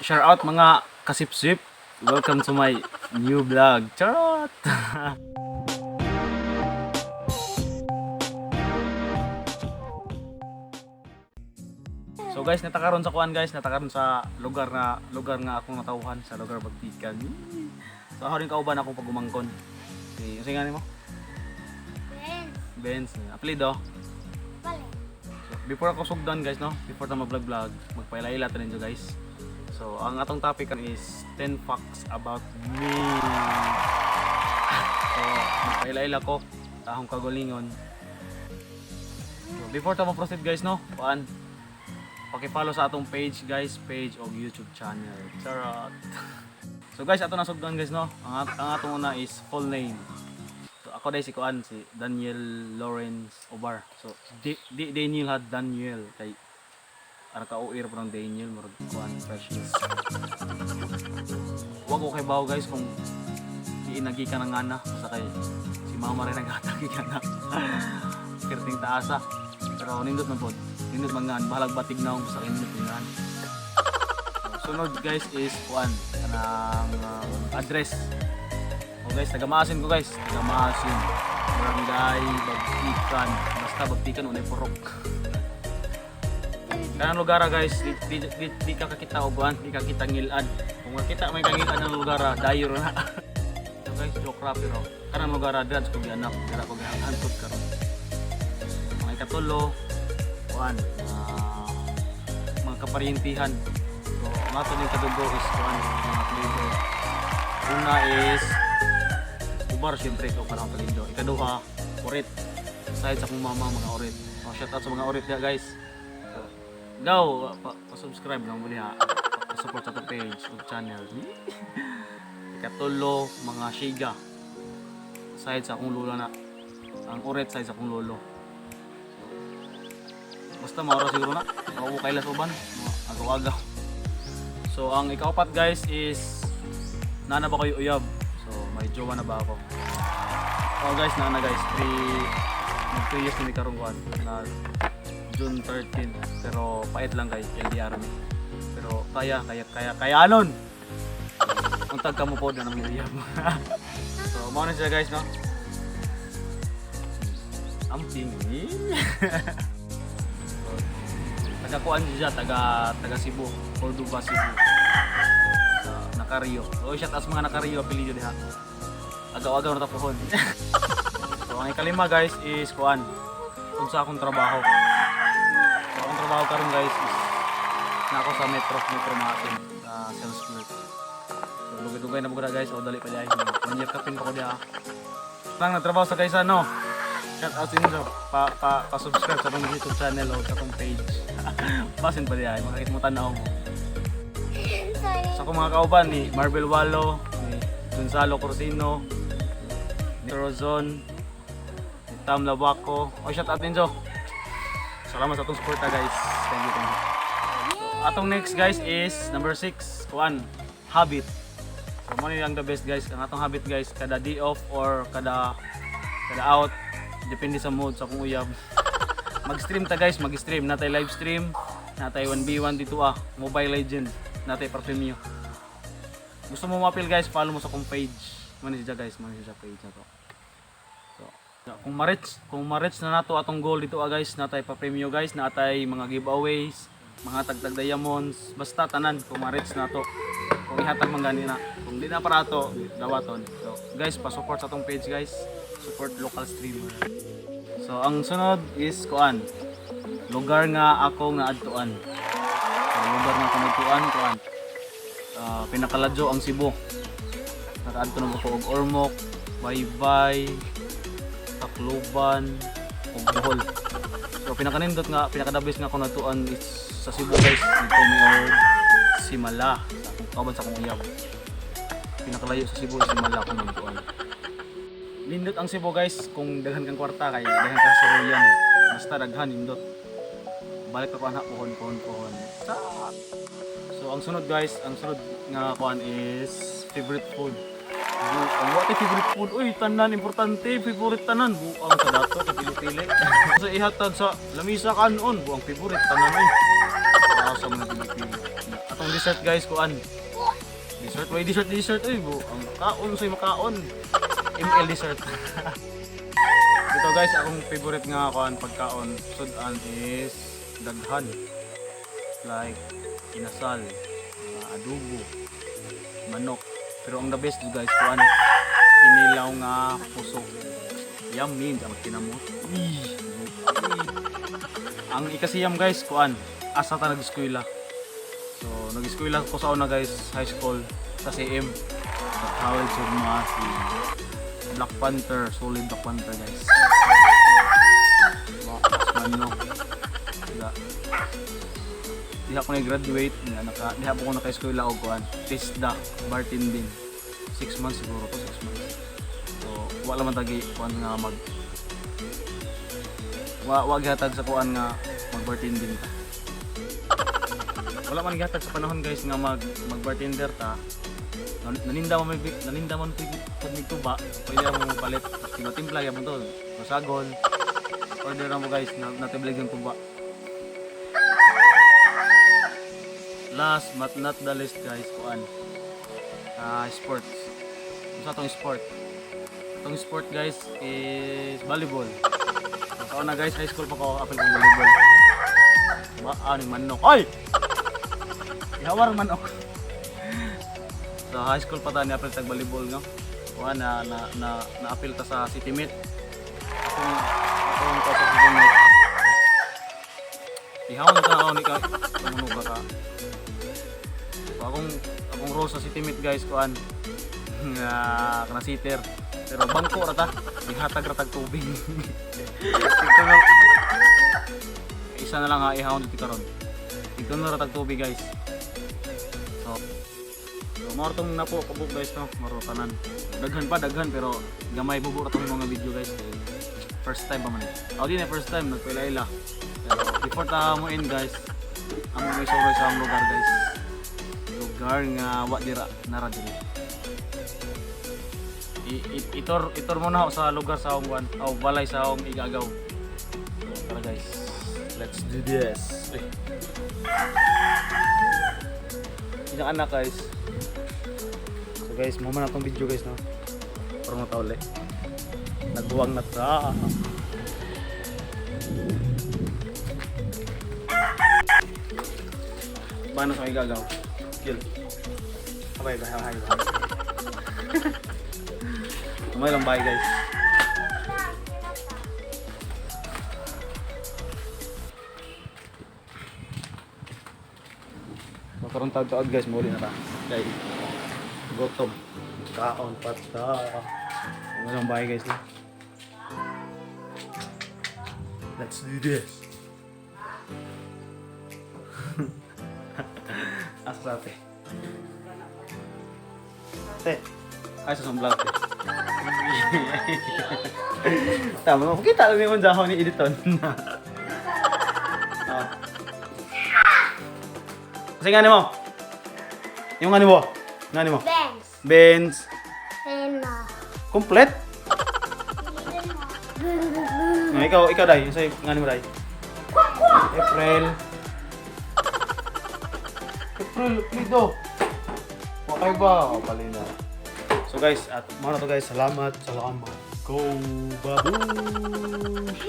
Shout out, mga kasipsip. Welcome to my new vlog. Charot! So guys, natakaron sa kuan guys, natakaron sa lugar nga akong natawhan sa lugar Bagtikan. So ako rin kauban akong pagumangkon. Si unsa nga nimo? Benz. Benz, apelido. Bale. So, before ako sugdan guys, no, before ta mag-vlog vlog, magpaila-ila ta ninyo guys. So, ang atong topic is 10 facts about me. So, magpaila-ila ko sa akong kagalingon. So, before ta mo-proceed guys, no, kuan, paki-follow sa atong page guys, page og YouTube channel. Charot. So guys, ato na sugdan guys, no. Ang atong una is full name. So ako dai si kuan, si Daniel Lawrence Obar. So di, di Daniel ha, Daniel kay ara ka OR po ng Daniel, murag kuan precious. Wa ko kay bawo guys kung di nagi ka ng ngana basta kay si mama rin naghatag ka na. Kirting taasa. Pero nindot man pod. Nindot man ngan bahalag batig na basta kay nindot man ngan. So, sunod guys is kuan kanang address. Oh guys, taga Maasin ko guys. Taga Maasin. Barangay Bagtikan. Basta Bagtikan unay purok. Kanang lugar ah, guys, di ka kakita og kuan, di ka kita ngilan. Kung makita may kangilan ng lugar, ah, dayo na. So guys, joke ra pero kanang lugar ah, dira sa ko gianak, dira ko giangkot karon. Mga ikatulo, kuan, mga kaparyentihan. So, ang ato ning kadugo is kuan, mga flavor. Una is ubar, syempre ikaw pa lang palindo. Ikaduha, orit. Side sa akong mama, mga orit. Oh, shout out sa mga orit diya guys. So, go, pa-subscribe lang muli ha. Pa-support sa atong page o channel. Ikatulo, mga shiga. Side sa akong lolo na. Ang orit side sa akong lolo. So, basta maura siguro na. Ako kailas uban. Mga agaw-agaw. So, ang ikaapat guys is nana ba kayo uyab? So, may jowa na ba ako? Oh guys, nana guys, 3 mag 3 years na mi karong kuan na June 13. Pero pait lang guys, LDR mi. Pero kaya kaya kaya kaya anon. Untag ka mo po na nang uyab. So, mao na siya guys, no? Amping. So, taga kuan siya, taga taga Cebu, Cordoba, Cebu. Sa Nakario. Oh, shout out sa mga Nakario apelyido diha. Agaw-agaw na tapuhon. So ang ikalima guys is kuan. Unsa akong trabaho. So akong trabaho karon guys is na ako sa Metro, Metro Maasin, sa sales clerk. So lugay-lugay na mo guys, o dali pa diay. 1 year kapin pa ko diha. Nang nagtrabaho sa kaysa no. Shout out sa inyo. Pa subscribe sa akong YouTube channel o sa akong page. Basin pa diay, makakita mo tanaw mo. Sorry. Sa akong mga kauban ni Marvel Walo, ni Gonzalo Corsino, ni Rozon, ni Tam Labaco. Oh, shout out ninyo. Salamat sa atong suporta guys. Thank you, thank you. So, atong next guys is number 6, kuan, habit. So mo ni ang the best guys. Ang atong habit guys, kada day off or kada kada out, depende sa mood sa akong uyab. Mag-stream ta guys, mag-stream. Natay live stream, natay 1v1 dito ah, Mobile Legend, natay Parfumio. Gusto mo ma-appeal guys, follow mo sa akong page. Man siya guys, man siya page na to. So, kung ma-reach na nato atong goal dito ah guys, natay pa premyo guys, natay mga giveaways, mga tagtag diamonds, basta tanan kung ma-reach na to. Kung ihatag man gani na, kung di na para ato, dawaton. So, guys, pa-support sa atong page guys. Support local streamer. So, ang sunod is kuan. Lugar nga ako nga adtuan. So, lugar nga ako nagtuan, kuan. Ah, pinakaladyo ang Cebu. Nakaadto na ko og Ormoc, Baybay, Tacloban, ug Bohol. So pinakanindot nga, pinakadabis nga ako natuan is sa Cebu guys, dito may og Simala, sa akong kauban sa akong uyab. Pinakalayo sa Cebu, Simala ako nagtuan. Nindot ang Cebu guys, kung daghan kang kwarta kay daghan kang suruyan. Basta daghan nindot. Balik pa ko anak, pohon pohon pohon. So ang sunod guys, ang sunod nga kuan is favorite food. Ang what favorite food? Uy, tanan importante, favorite tanan. Buang sa dato sa pili-pili. Sa ihatag sa lamisa kanon, buang favorite tanan uy. Ah, sa mga pili-pili. Atong dessert, guys, kuan. Dessert, way dessert, dessert uy, bu. Ang kaon say makaon. ML dessert. Dito, guys, akong favorite nga kuan pagkaon sudan is daghan. Like inasal, mga adobo, manok. Pero ang the best, guys, kuan kinilaw nga puso. Yummy ang kinamot. Ih, ang ikasiyam, guys, kuan asa ta nag-eskwela. So, nag-eskwela ko sa una, guys, high school sa CM. Sa College of Masi. Black Panther, solid Black Panther, guys. Bakas manok. Diba? Diha ko na-graduate, diha, naka, diha po ko naka-eskwela og kuan. TESDA, bartending. 6 months siguro to, 6 months. So, wala man tagi kuan nga mag wa gihatag sa kuan nga mag bartending ta. Wala man gihatag sa panahon, guys, nga mag mag bartender ta. Naninda man pud mig tuba, pwede ra mo palit. Timpla gyapon to. Masagon. Order na mo, guys, na natiblig yung tuba. Last but not the least, guys, kuan. Ah, sports. Unsa tong sport? Tong sport, guys, is volleyball. So, sa una, guys, high school pa ko apil kong volleyball. Ba, ano yung manok? Ay! Ihawar ang manok. So high school pa ta ni apil tag volleyball no. Kuan na na na naapil ta sa city meet. Akong ko sa city meet. Ihawon ta ako ni ka tumunog ka. So, akong role sa city meet, guys, kuan nga kana sitter. Pero bangko ra ta, gihatag ra tag tubig. Ito na, isa na lang ha, ihawon dito karon. Ito na ra tag tubig, guys. So mao tong napo kabuk, guys, no, maro tanan. Daghan pa, daghan, pero gamay bubo ra tong mga video, guys, kay first time pa man. Ako din eh, first time nagpaila-ila. Pero before ta mo in, guys, amo may suroy sa among lugar, guys. Lugar nga wa dira nara diri. Itor mo na ako sa lugar sa akong kuan, o balay sa akong igagaw. So, tara, guys. Let's do this. Uy. Isang anak, guys. So guys, mo man atong video, guys, no. Parang na uli. Nagbuwang na ta. Paano sa igagaw? Kill. Abay, bay, bay, bay. Umay lang bye, guys. Makaroon tawad guys, muli na ta. Kay gutom. Kaon pa ta. Umay lang bye, guys, no. Let's do this. Asa sa ate? Te. Ay, sa vlog, te. Tama mo. Kita lang yung dahon ni Editon. Ah. Kasi nga mo? Yung nga mo? Nga mo? Benz. Benz. Reno. Complete? No, ikaw dai, yung sa'yo, nga mo dai. April. April, Plido. Okay ba? O, pali na. So guys, at mga na to, guys, salamat, salamat. Go, babush!